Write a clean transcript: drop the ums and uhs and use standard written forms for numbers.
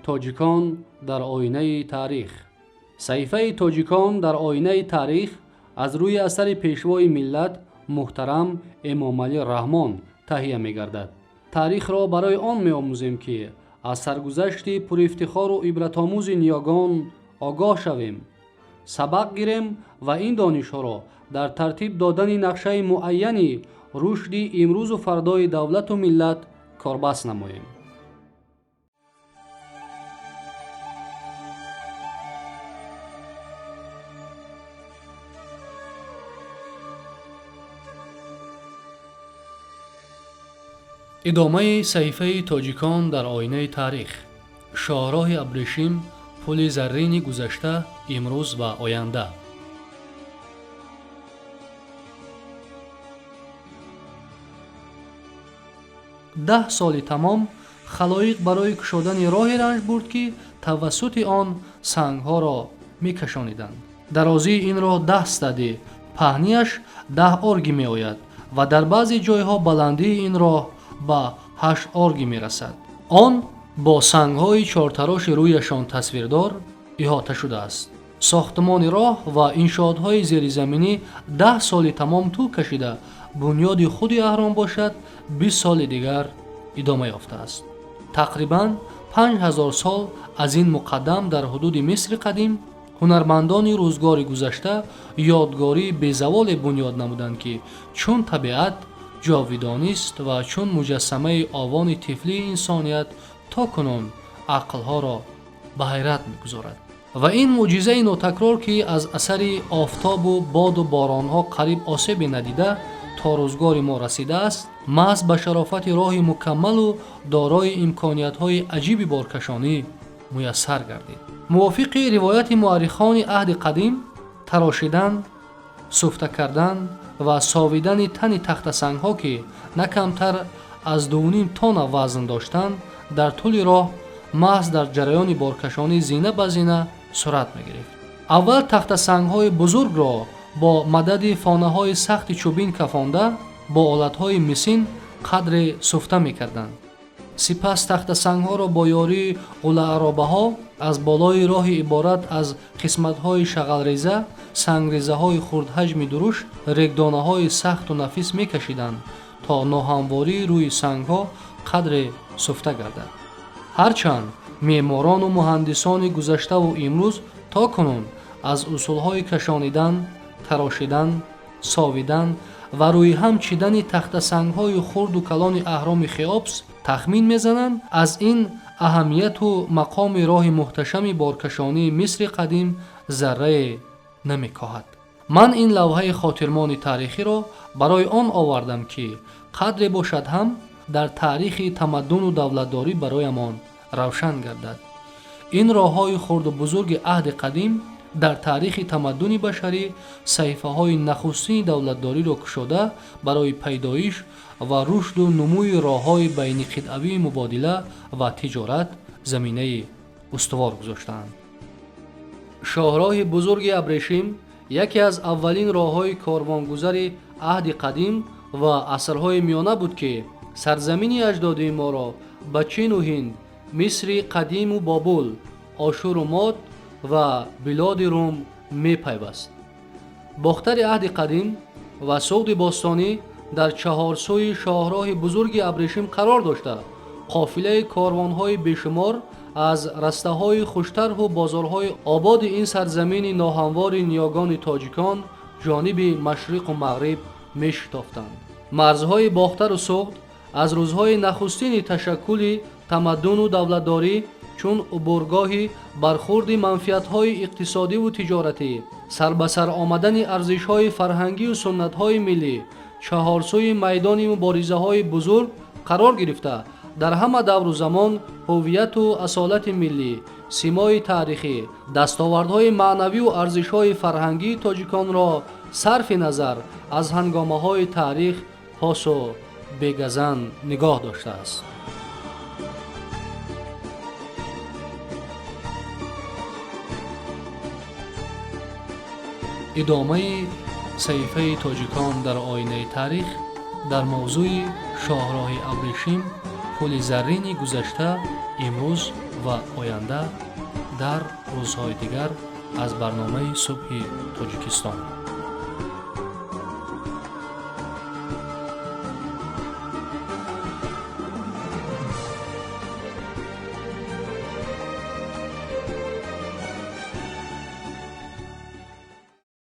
Тоҷикон дар оинаи таърих. Саҳифаи Тоҷикон дар оинаи таърих аз рӯи асари Пешвои миллат муҳтарам Эмомалӣ Раҳмон таҳия мегардад. Таърихро барои он меомӯзем, ки аз саргузашти пурифтихору ибратомӯзи ниёгон огоҳ шавем, сабақ гирем ва ин донишҳоро дар тартиб додани нақшаи муайяни рушди имрӯзу фардои давлату миллат корбаст намоем. Идомаи саҳифаи Тоҷикон дар оинаи таърих. Шоҳроҳи Абрешим, пули заррини гузашта, имрӯз ва оянда. 10 соли тамом халоиқ барои кушодани роҳе ранҷ бурд, ки тавассути он сангҳоро мекашониданд. Дарозии ин роҳ 10 стадӣ, паҳнияш 10 орги меояд ва дар баъзе ҷойҳо баландии ин роҳ ба 8 орги мерасад. Он бо сангҳои чортароши рӯяшон тасвирдор иҳота шудааст. Сохтмони роҳ ва иншоотҳои зеризаминӣ 10 соли тамом тӯл кашида, бунёди худи аҳром бошад, 20 соли дигар идома ёфтааст. Тақрибан 5000 сол аз ин муқаддам дар ҳудуди Мисри қадим ҳунармандони рӯзгори гузашта ёдгории безаволе бунёд намуданд, ки чун табиат ҷовидонист ва чун муҷассамаи овони тифлии инсоният то кунун ақлҳоро ба ҳайрат мегузорад. Ва ин мӯъҷизаи нотакрор, ки аз асари офтобу боду боронҳо қариб осебе надида то рӯзгори мо расидааст, маҳз ба шарофати роҳи мукаммалу дорои имкониятҳои аҷиби боркашонӣ муяссар гардид. Мувофиқи ривояти муаррихони аҳди қадим, тарошидан, суфта кардан ва совидани тани тахтасангҳо, ки на камтар аз 2,5 тонна вазн доштанд, дар тӯли роҳ маҳз дар ҷараёни боркашонӣ зина ба зина сурат мегирифт. Аввал тахтасангҳои бузургро бо мадади фонаҳои сахти чӯбин кафонда, бо олатҳои мисин қадре суфта мекарданд. Сипас тахтасангҳоро бо ёрии ғулааробаҳо аз болои роҳи иборат аз қисматҳои шағалреза, сангрезаҳои хурдҳаҷми дурушт, регдонаҳои сахту нафис мекашиданд, то ноҳамвории рӯи сангҳо қадре суфта гардад. Ҳарчанд меъморону муҳандисони гузаштаву имрӯз то кунун аз усулҳои кашонидан, тарошидан, совидан ва рӯиҳам чидани тахтасангҳои хурду калони аҳроми Хеопс тахмин мезананд, аз ин аҳамияту мақоми роҳи муҳташами боркашонии Мисри қадим заррае намекоҳад. Ман ин лавҳаи хотирмони таърихиро барои он овардам, ки қадре бошад ҳам дар таърихи тамаддуну давлатдорӣ бароямон равшан гардад. Ин роҳҳои хурду бузурги аҳди қадим дар таърихи тамаддуни башарӣ саҳифаҳои нахустини давлатдориро кушода, барои пайдоиш ва рушду нумӯи роҳҳои байниқитъавии мубодила ва тиҷорат заминаи устувор гузоштаанд. Шоҳроҳи бузурги Абрешим яке аз аввалин роҳҳои корвонгузари аҳди қадим ва асрҳои миёна буд, ки сарзамини аҷдодии моро ба Чину Ҳинд, Мисри қадиму Бобул, Ошуру Мод ва билоди Рум мепайваст. Бохтари аҳди қадим ва Суғди бостонӣ дар чаҳорсӯи шоҳроҳи бузурги Абрешим қарор дошта, қофилаи корвонҳои бешумор аз растаҳои хуштарҳу бозорҳои ободи ин сарзамини ноҳамвори ниёгони тоҷикон ҷониби машриқу мағриб мешитофтанд. Марзҳои Бохтару Суғд аз рӯзҳои нахустини ташаккули тамаддуну давлатдорӣ чун убургоҳи бархурди манфиатҳои иқтисодиву тиҷоратӣ, сарбасар омадани арзишҳои фарҳангию суннатҳои миллӣ, чаҳорсӯи майдони муборизаҳои бузург қарор гирифта, дар ҳама давру замон ҳувияту асолати миллӣ, симои таърихӣ, дастовардҳои маънавию арзишҳои фарҳангии тоҷиконро сарфи назар аз ҳангомаҳои таърих посу бегазан нигоҳ доштааст. Идомаи саҳифаи Тоҷикон дар оинаи таърих дар мавзӯи Шоҳроҳи абрешим, пули заррини гузашта, имрӯз ва оянда, дар рӯзҳои дигар аз барномаи «Субҳи Тоҷикистон».